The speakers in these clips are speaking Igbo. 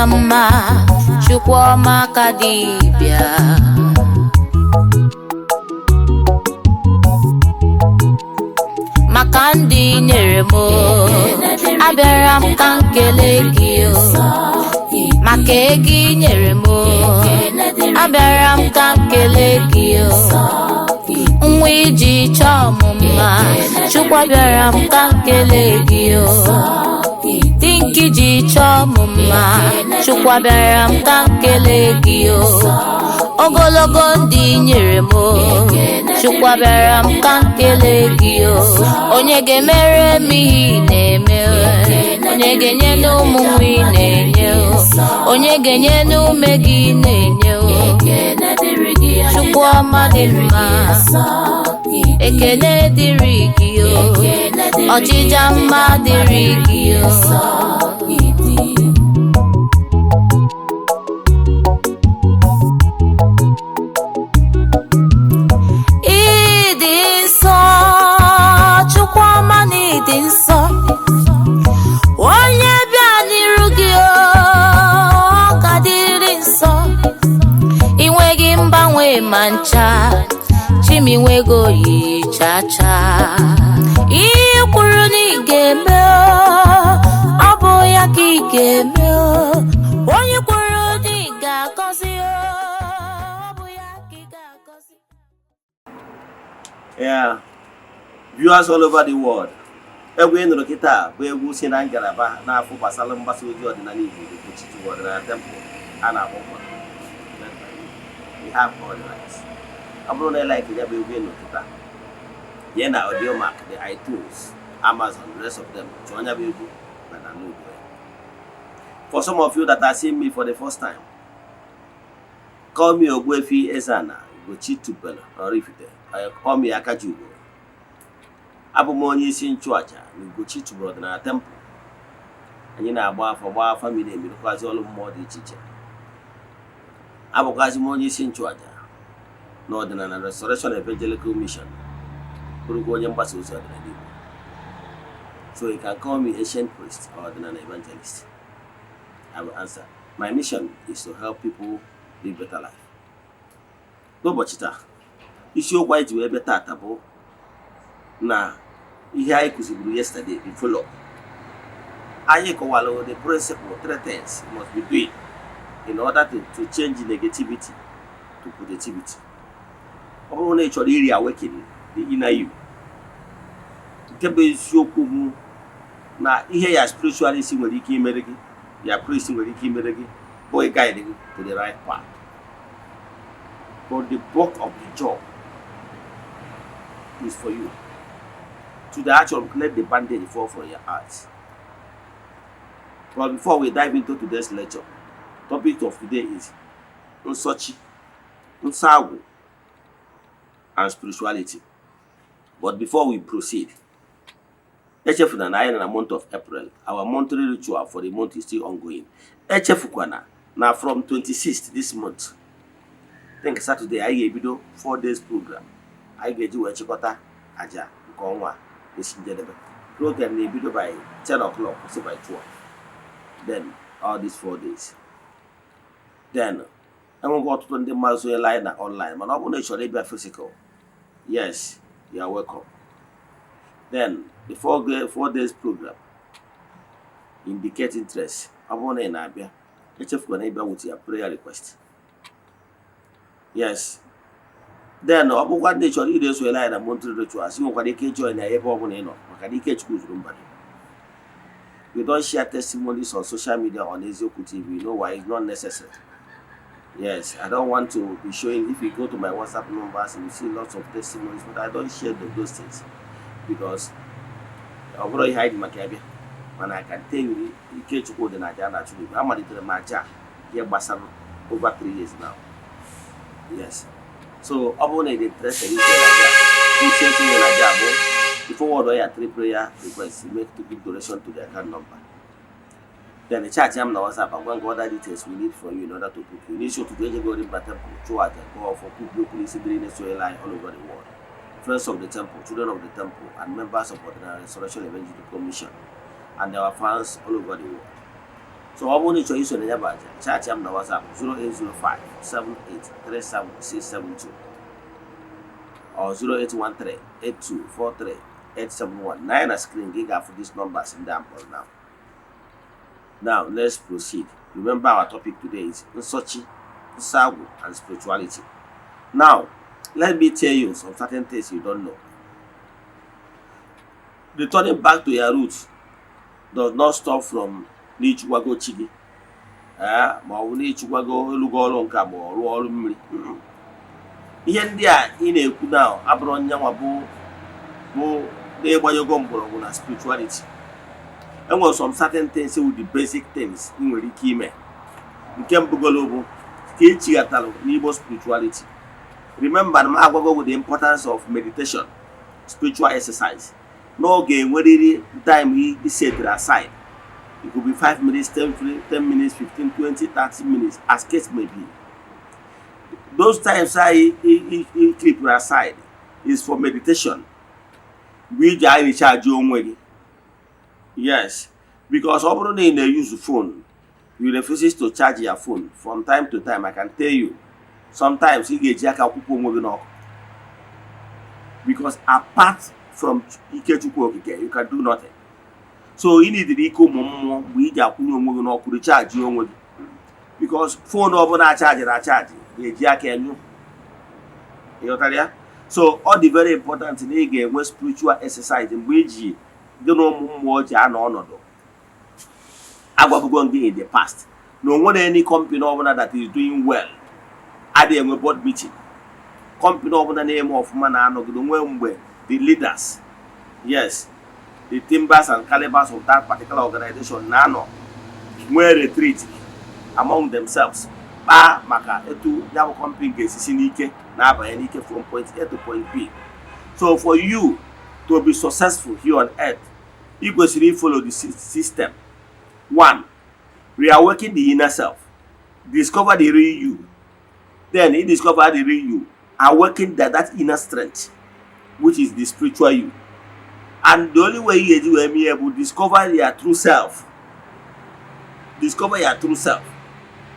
Mma, Chukwu ọma ka dibịa. Maka ndị nyere m o, abịara m ka m kelee gị o. Maka ego ị nyere m o, abịara m ka m kelee gị o. Nwa iji chọọ m mma, Chukwu, abịara m ka m kelee gị o. Di nke ji chọọ m mma, Chukwu, abịara m ka m kelee gị o. Ogologo ndị nyere m o, Chukwu, abịara m ka m kelee gị o. Onye ga-emere m ihe ị na-eme? Onye ga-enye n'ụmụ nwa ị na-enye o? Onye ga-enye n'ume gị ị na-enye o? Chukwu ọma dị mma, ekele dịrị gị o, ọchịcha mma dịrị gị o. Ịdị nsọ, Chukwu ọma na ịdị nsọ. Onye bịa n'iru gị o, ọ ga-adịrị nsọ. Ị nweghị mgbanwe ma ncha, chimi nwego oyiyi cha cha. Ihe kwuru na ị ga-eme o, ọ bụ ya ka ị ga-eme o. Onye kwuru na ị ga-agọzi o, ọ bụ ya ka ị ga-agọzi. Yeah. Viewers all over the world, egwu ị nụrụ kịta bụ egwu si na ngalaba na-afụ gbasara mgbasa ozi ọdịnala Igbo, Ugochi Ọdịnala Temple a na-akpọ nwa. We have all the rights. Ọ bụrụ na ị like ya bụ egwu ị nụrụ kịta, jee na Audiomack, the iTunes, Amazon, the rest of them, chọọ ya bụ egwu na download ya. For some of you that are seeing me for the first time, call me Ogbuefi Eze-Ana Ugochi Tubelu Oraifite. Call me Akajiugo. Abụ m onye isi nchụaja na Ugochi Tubelu Ọdịnala Temple. Anyị na-agba afọ, gbaa afa miri emi, rụkwazi ọrụ mmụọ dị iche iche. Abụkwazi m onye isi nchụaja na Ọdịnala Restoration Evangelical Mission, bụrụkwa onye mgbasa ozi ọdịnala Igbo. So you can call me ancient priest or ọdịnala evangelist, I will answer. My mission is to help people live better life. N'ụbọchị taa, isiokwu anyị ji wee bịa taata bụ na ihe anyị kụziburu yesterday, the follow up. Anyị kọwara the principle, three things you must be doing in order to change negativity to positivity. Ọ bụrụ na ị chọrọ iri awaken the inner you, nke bụ eziokwu bụ na ihe ya spiritualist nwere ike imere gị, ya priest nwere ike imere gị, bụ guide gị to the right path, but the bulk of the job is for you to the actual let the bandage fall from your eyes. But before we dive into today's lecture, topic of today is nsọchi, nsọ agwụ and spirituality. But before we proceed, echefuna na anyị nọ na month of April. Our monthly ritual for the month is still ongoing. Echefukwana na from 26th this month, think Saturday, anyị ga-ebido 4 days program anyị ga-eji wee chịkọta aja nke ọnwa a esi njedebe. Program na-ebido by 10 o'clock, kwụsị by 12. Then all these 4 days, then enweghị ọtụtụ ndị mmadụ sonyela anyị na online, mana ọ bụrụ na ị chọrọ ịbịa physical, yes, you are welcome. Then the 4 days program, indicate interest. Ọ bụrụ na ị na-abịa, echefukwana ịbịa with your prayer request. Yes. Then ọ bụkwa ndị chọrọ ire esonyela anyị na monthly rituals, ị nwekwara ike ijoin ya ebe ọ bụla ị nọ, maka na ike Chukwu zuru mba dum. We don't share testimonies on social media, on Eziokwu TV. You know why? It's not necessary. Yes, I don't want to be showing. If you go to my WhatsApp numbers, you see lots of testimonies, but I don't share those things because ọ bụrụ ihe anyị ji maka ya bịa. Mana I can tell you, ike Chukwu dị na aja a na-achụ n'igwe. Amalitere m aja ihe gbasara over 3 years now. Yes. So ọ bụrụ na ị dị interested iche na aja, isi etinye na aja bụ you forward ya three prayer requests, you make to give donation to the account number. Then chat m na WhatsApp and gwa gị other details we need from you in order to book you. N'isi ụtụtụ, ejego Rimba Temple chụọ aja, gụọ ọfọ, kwubie okwu n'isi ndị na-esonyela anyị all over the world, friends of the temple, children of the temple, and members of Ọdịnala Restoration Evangelical Mission, and our fans all over the world. So ọ bụrụ na ị chọrọ iso na ya bụ aja, chat m na WhatsApp 0805 7837672 or 0813 8243 871. Na ya na screen gị ga-afụ these numbers ndị a m kpọrọ now. Now let's proceed. Remember, our topic today is nsọchi, nsọ and spirituality. Now let me tell you some certain things you don't know. Returning back to your roots does not stop from n'ịchụkwago chi gị, ee, ma ọ bụ n'ịchụkwago elugo ọrụ nka ma ọ rụọ ọrụ mmiri. Ihe ndị a ị na-ekwu na abụrụ nyanwa bụ na-ịgbanyego mgbọrọgwụ na spirituality. Enwere some certain things with the basic things ị nwere ike ime. Nke mbụgolo bụ ka ị chighatalụ n'Igbo spirituality. Remember na m agwago the importance of meditation, spiritual exercise, n'oge enweriri time i set aside. It could be 5 minutes, 10, 10 minutes, 15, 20, 30 minutes, as case may be. Those times I keep aside is for meditation, mgbe iji anyị recharge onwe gị. Yes, because ọ bụrụ na ị na-use phone, you refuses to charge your phone from time to time, I can tell you, sometimes ị ga-eji aka kwụpụ onwe gị n'ọkụ, because apart from Ikechukwu Okike, you can do nothing. So ị nidiri ike ụmụ mmụọ mgbe ị ji akwụnye onwe gị n'ọkụ, recharge onwe gị, because phone ọbụla achajiri achaji ga-eji aka enyu. Ịghọtara ya? So ọ dị very important na ị ga-enwe spiritual exercise mgbe iji gị na ụmụ mmụọ ji anọ ọnọdụ. Agwabugo gị in the past na o nwere any company ọbụla that is doing well adịghị enwe board meeting. Company ọbụla na-eme ọfụma na-anọgide nwee mgbe the leaders, yes, the timbers and calibers of that particular organization na-anọ nwee retreat among themselves, kpaa maka etu ya bụ company ga-esisi n'ike na-abanye n'ike from point A to point B. So for you to be successful here on earth, ị kwesịrị follow the system. One, reawaken the inner self, discover the real you. Then you discover the real you, awaken that inner strength, which is the spiritual you. And the only way you ga-eji wee mee bụ discover your true self. Discover your true self.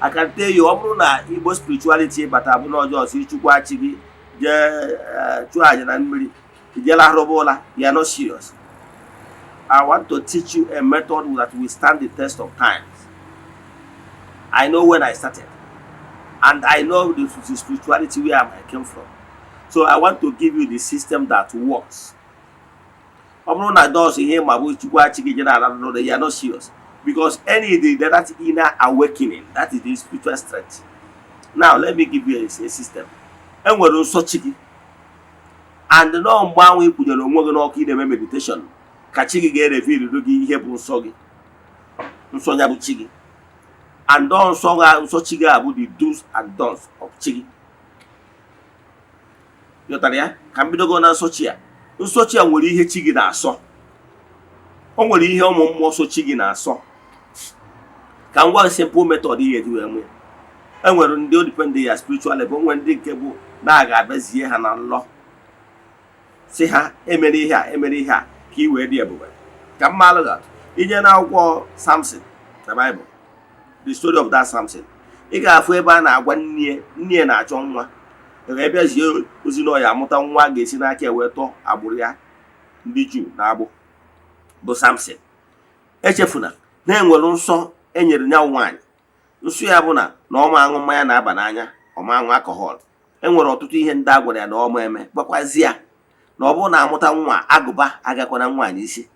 I can tell you, ọ bụrụ na Igbo spirituality bata bụ na ọjọọ si chukwu achị gị jee chụọ aja na mmiri, ijela arụba ụla, you are not serious. I want to teach you a method that will stand the test of times. I know when I started, and I know the spirituality where I came from, so I want to give you the system that works. Ọ bụrụ na dos ihe ma bụ chukwu achị gị jere ala n'ụlọ, you are not serious, because any the that inner awakening, that is the spiritual strength. Now let me give you a system. Enwere nsọ chi gị, and nọọ mgbe ahụ ị kwụnyere onwe gị n'ọkụ, ị na-eme meditation, ka chi gị ga-ereveal gị ihe bụ nsọ gị, nsọ ya bụ chi gị. And ọ nsọ ga nsọ chi gị abụ the do's and don'ts of chi gị. Ghọtara ya? Ka m bidogo na nsọ chi a. Nsọ chi a nwere ihe chi gị na-asọ, o nwere ihe ụmụ mmụọ so chi gị na-asọ. Ka m gwa gị simple method ị ga-eji wee nwee. E nwere ndị o depend ya spiritual level. O nwere ndị nke bụ na a ga-abịazie ha na nlọ, si ha emere ihe a, emere ihe a, ka ị wee dị ebube. Ka m malụ gị atụ, ije n'akwụkwọ Samson na Bible, the story of that Samson, ị ga-afụ ebe a na-agwa nne, nne na-achọ nwa, wee bịazie ozi na ọya amụta nwa a ga-esi n'aka ya wee tọọ agbụrụ ya ndị Juu na agbụ bụ Samson. Echefuna na enwere nsọ enyere ya nwaanyị. Nsọ ya bụ na ọma aṅụ mmanya na-aba n'anya, ọma aṅụ alcohol. Enwere ọtụtụ ihe ndị a gwara ya na ọma eme, gwakwazi ya na ọ bụrụ na amụta nwa, agụba agakwana nwaanyị isi.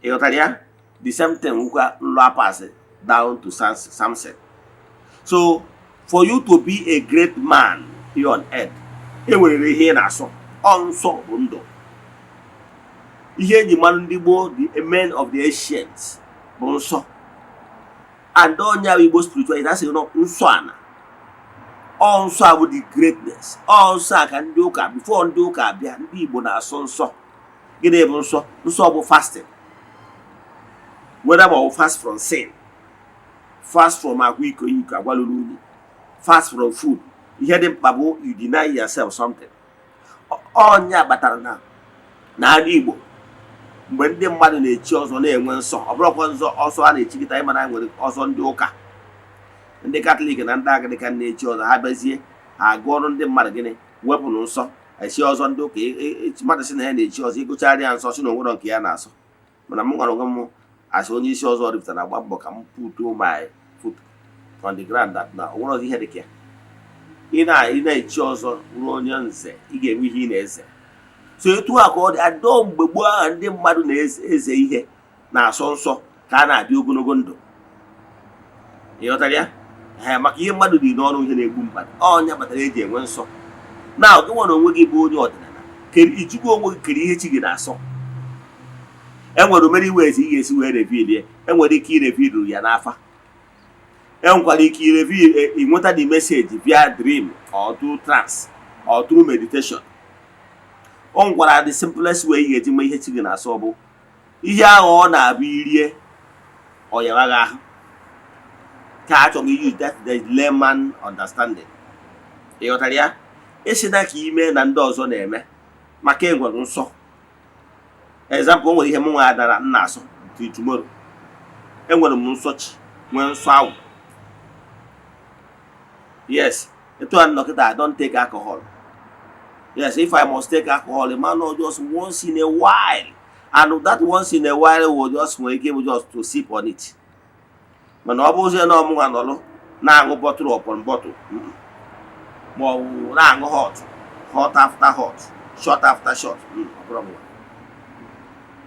Ị ghọtara ya? The same thing nwukwa nlọ pass down to Samson. So for you to be a great man here on earth, e nwere ihe ị na-asọ. Ọ nsọ bụ ndụ. Ihe eji mara ndị gboo, the men of the ancients, bụ nsọ. And onye ahụ Igbo spirituality asị nọ nsọ ana, ọ nsọ a bụ the greatness. Ọ nsọ a ka ndị ụka, before ndị ụka abịa, ndị Igbo na-asọ nsọ. Gịnị bụ nsọ? Nsọ bụ fasting, whether ma ọ bụ fast from sin, fast from agwa iko iko agwa lụrụ unyi, fast from food. Ihe dị mkpa bụ you deny yourself something. Ọnya kpatara na n'ala Igbo Mgbe ndị mmadụ na-echi ọzọ na-enwe nsọ, ọ bụrụkwa nzọ ọsọ a na-echikịta. Ịma na nwere ọzọ ndị ụka, ndị Katọlik na ndị Anglican na-echi ọzọ, ha bịazie, ha agụọrụ ndị mmadụ gịnị? Wepụrụ nsọ echi ọzọ. Ndị ụka, mmadụ sị na ya na-echi ọzọ, ịgụchara ya nsọ, sị na onwero nke ya na-asọ. Mana m gwara onwe m, asị onye isi ọzọ ripụtara, agba mbọ ka m put my foot on the ground that na onwere ọzọ ihe dị ka ya. Ị na-echi ọzọ ruo onye nze, ị ga-enwe ihe ị na-eze. So etu a ka ọ dị adọ. Mgbe gboo ahụ ndị mmadụ na-eze ihe na-asọ nsọ ka a na-adị ogologo ndụ. Ị ghọtara ya? Ee, maka ihe mmadụ dị n'ọnụ, ihe na-egbu mmadụ, ọnya kpatara eji enwe nsọ. Na gị nwere onwe gị bụ onye ọdịnala, ijikwa onwe gị kere ihe chi gị na-asọ. Enwere many ways ị ga-esi wee reveal ya. Enwere ike ireveal ya n'afa, enwekwara ike ireveal, ịnweta the message via dream or through trance or through meditation. O nwekwara the simplest way ị ga-eji mee ihe chi gị na-asọ, bụ ihe ahụ ọ na-abụ irie ọyawa gị ahụ, ka achọghị use that the layman understanding. Ị ghọtara ya? Esi na ka ime na ndị ọzọ na-eme maka enwere nsọ. Example, o nwere ihe m nwa dara m na-asọ till tomorrow. Enwere m nsọ chi, nwee nsọ agwụ. Yes, etu a nnọkịta, I don't take alcohol. Yes, if I must take alcohol, man, not just once in a while, and that once in a while will just nwere ike ịbụ just to sip on it. Mana ọ bụzie na ọmụnwa nọlụ na-aṅụ bottle upon bottle, ma ọ bụ na-aṅụ hot hot after hot, shot after shot, ọ bụrụ mụnwa.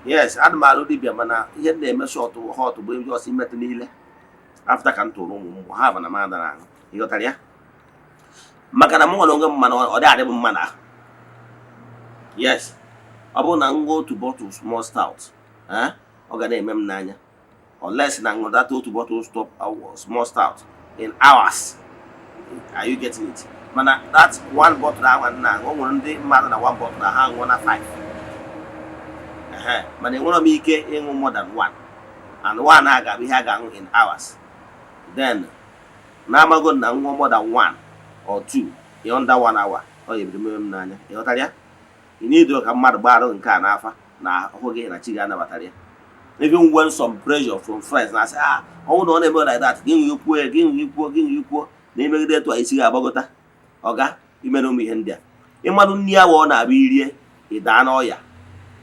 Yes, ana m alụ dibịa, mana ihe m na-eme, shot hot bụ just imetụ niile after ka m tụrụ ụmụ m ha bụ na m adara aṅụ. Ị ghọtara ya? Maka na m nwere onwe m, mana ọ dị adị m mma n'ahụ. Yes, ọ bụrụ na m ṅụọ otu bottle small stout, eh, ọ ga na-eme m n'anya, unless na ṅụdata otu bottle stop small stout in hours. Are you getting it? Mana that one bottle ahụ m na-aṅụ, o nwere ndị mmadụ na one bottle ha ṅụọ na five. Ehe, mana enwere m ike ịṅụ more than one, and one a ga-abụ ihe a ga-aṅụ in hours. Then na-amago na ṅụọ more than one or two in under one hour, ọ ga-ebido mewe m n'anya. Ị ghọtara ya? Ị na-edo ka mmadụ gbara nke a n'afa na ahụ gị na chi gị anabatara ya. Even when some pressure from friends na-asị, "Ah, ọnwụ na ọ na-eme like that," gị nwee kwuo ya, gị nwee kwuo, gị nwee kwuo na imegide etu a, isi gị agbagota ọga imere ụmụ ihe ndị a. Ịmadụ nri awa ọ na-abịa irie, ị daa n'ọya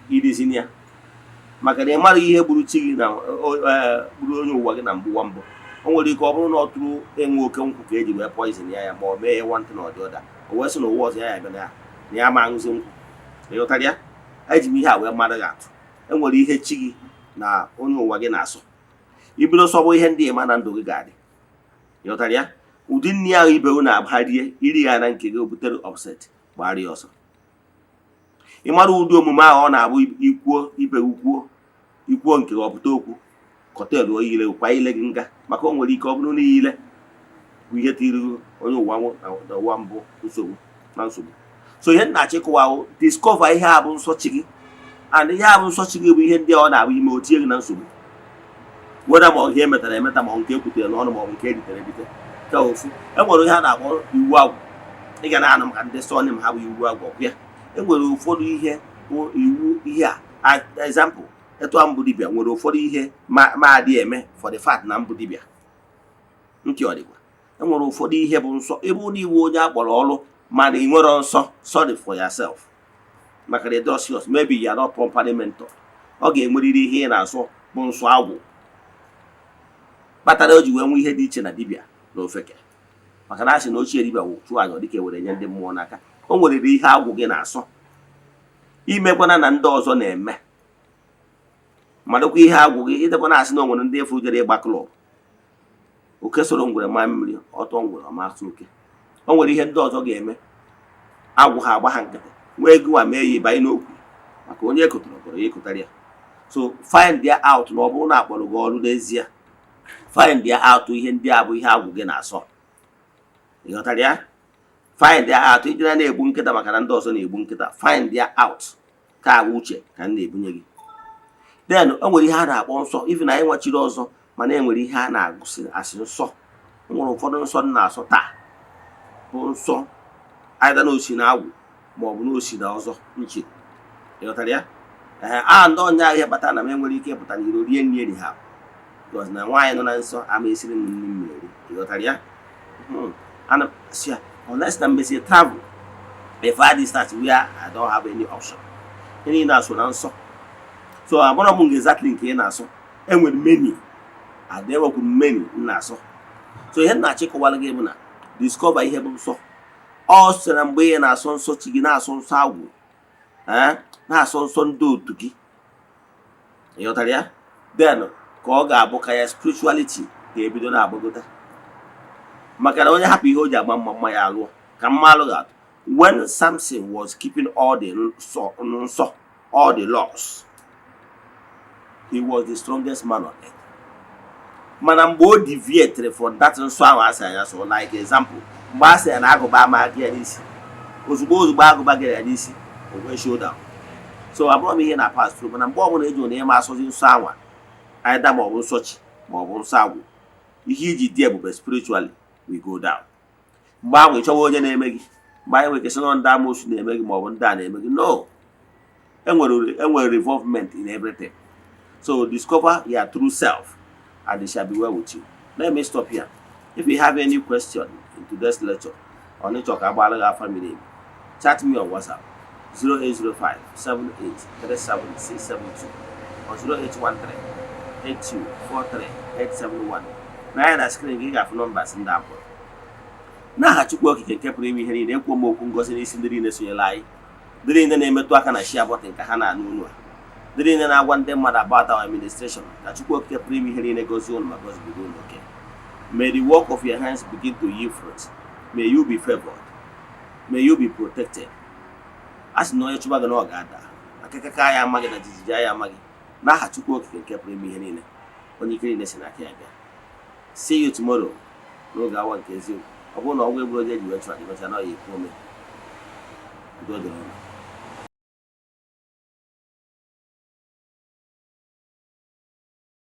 irizini ya, maka na ị mara ihe gburu chi gị na gburu onye ụwa gị na mgbuwa mbụ. O nwere ike ọ bụrụ na ọ tụrụ enwe oke nkwụ ka eji wee poison ya, ya ma ọ mee ya one thing or the other, o wee sị na ụwa ọzọ ya ya bịa na ya na ya ma aṅụzi nkwụ. Ị ghọtara ya? Eji m ihe a wee mara gị atụ. Enwere ihe chi gị na onye ụwa gị na-asọ. Ibido sọbụ ihe ndị ịma na ndụ gị ga-adị. Ị ghọtara ya? Ụdị nri ahụ ibe na-agba rie, iri ya na nke gị o butere upset, gbara ya ọsọ. Ị mara ụdị omume ahụ ọ na-abụ ikwuo, ibe kwuo, ikwuo nke ọ pụta okwu kọteluo ile kwa ile gị nga, maka o nwere ike ọ bụrụ na ile bụ ihe tiri onye ụwa na ụwa mbụ nsogbu na nsogbu. So ihe nna achịkọwa, discover ihe a bụ nsọ chi gị, and ihe a bụ nsọ chi gị bụ ihe ndị ọ na-abụ ime o tie gị na nsogbu, weda ma ọ ihe emetara emeta, ma ọ nke ekwutere n'ọnụ, ma ọ bụ nke eritere erite. Ka ofu, e nwere ihe a na-akpọ iwu agwụ. Ị ga na-anụ maka ndị sọnim ha bụ iwu agwụ. Ọkụ ya, e nwere ụfọdụ ihe bụ iwu. Ihe a, example, etu a mbụ dibịa nwere ụfọdụ ihe ma adịghị eme for the fact na mbụ dibịa ntị ọ dịkwa. E nwere ụfọdụ ihe bụ nsọ. Ịbụ na iwu onye akpọrọ ọrụ, mana ị nwere nsọ, sorry for yourself, maka na ịdọ serious, maybe you are not properly mentored. Ọ ga-enwerịrị ihe ị na-asọ bụ nsọ agwụ kpatara o ji wee nwee ihe dị iche na dibịa na ofeke, maka na a sị na ochie dibịa wụ chụọ aja dịka ewere nye ndị mmụọ n'aka. O nweriri ihe agwụ gị na-asọ, imekwana na ndị ọzọ na-eme. Madụkwa ihe agwụ gị idekwa na-asị na o nwere ndị efu jere ịgba club, oke soro ngwere maa mmiri ọtọ, ngwere ọmasị oke. O nwere ihe ndị ọzọ ga-eme, agwụ ha agba ha nkịtị, nwee ego ma mee ya ịbanye n'okwu, maka onye ekotara ọgọrọ ya ekotara ya. So find there out na ọ bụrụ na akpọrọ gị ọrụ n'ezie, find there out ihe ndị a bụ ihe agwụ gị na-asọ. Ị ghọtara ya? Find there out. Ijere na-egbu nkịta maka na ndị ọzọ na-egbu nkịta, find there out. Ka agwa uche ka m na-ebunye gị. Then o nwere ihe a na-akpọ nsọ. Even anyị nwachiri ọzọ, mana e nwere ihe a na-agụsị asị nsọ. O nwere ụfọdụ nsọ m na-asọ taa bụ nsọ either na osi na agwụ ma ọ bụ na osi na ọzọ nchi. Ị ghọtara ya? Ee, a ndị ọnya ahụ kpatara na m enwere ike ịpụta n'iro rie nri anyhow, because na nwaanyị nọ na nsọ ama esiri m nri m eri. Ịghọtara ya? Ana m asị ya, unless na mmesie travel a far distance where I don't have any option. Ihe niile na-asụ na nsọ. So agbara m exactly nke ị na-asọ. Enwere many and enwekwuru many m na-asọ. So ihe m na-achịkọwara gị bụ na discover ihe bụ nsọ. Ọ sị na mgbe ị na-asọ nsọ chi gị, na-asọ nsọ agwụ, na-asọ nsọ ndị otu gị, ịghọtara ya? Then ka ọ ga-abụ ka ya spirituality ga-ebido na-agbagota, maka na onye hapụ ihe o ji agba mma, mma ya alụọ ka mma alụ ga-atụ. When Samson was keeping all the nsọ, nsọ, all the laws, he was the strongest man on earth. Mana mgbe o deviated from that nsọ ahụ asị anya so, like example, mgbe a sị ya na agụba ama aka ya n'isi, ozugbo ozugbo agụba gara ya n'isi, o wee showdown. So abụrụ m ihe na pass through, mana mgbe ọbụla eji na ịma asọzi nsọ anwa either ma ọ bụ nsọ chi ma ọ bụ nsọ agwụ, ihe iji dị ebube spiritually we go down. Mgbe ahụ ị chọwa onye na-eme gị. Mgbe anyị nwere ike sị na ndị amoosu na-eme gị ma ọ bụ ndị a na-eme gị, no, enwere involvement in everything. So discover your true self and it shall be well with you. Let me stop here. If you have any question in today's lecture or ịchọ ka agbaala gị afa miri emi, chat me on WhatsApp 0805 7837672 or 0813 8243 871. N'anya na screen gị, ị ga-afụ numbers ndị abụọ. N'aha Chukwu Okike nke pụrụ ime ihe niile, ekwuo m okwu ngozi n'isi ndị niile sonyere anyị, ndị niile na-emetụ aka na share button ka ha na-anụ unu a, ndị niile na-agwa ndị mmadụ about our administration. Ka Chukwu Okike pụrụ ime ihe niile gozie unu ma gozibigo unu oke. May the work of your hands begin to yield fruit. May you be favored, may you be protected. A sị na onye chụba gị na ọ ga-ada, akịkaka ya amaghị na jijiji ya amaghị. N'aha Chukwu Okike nke pụrụ ime ihe niile, onye ike niile si n'aka ya bịa. See you tomorrow n'oge awa nke eziokwu. Ọ bụrụ na ọgwụ egburu onye eji wee chụọ aja, mechaa na ọ ya ekwu ome. Udo dịrị unu.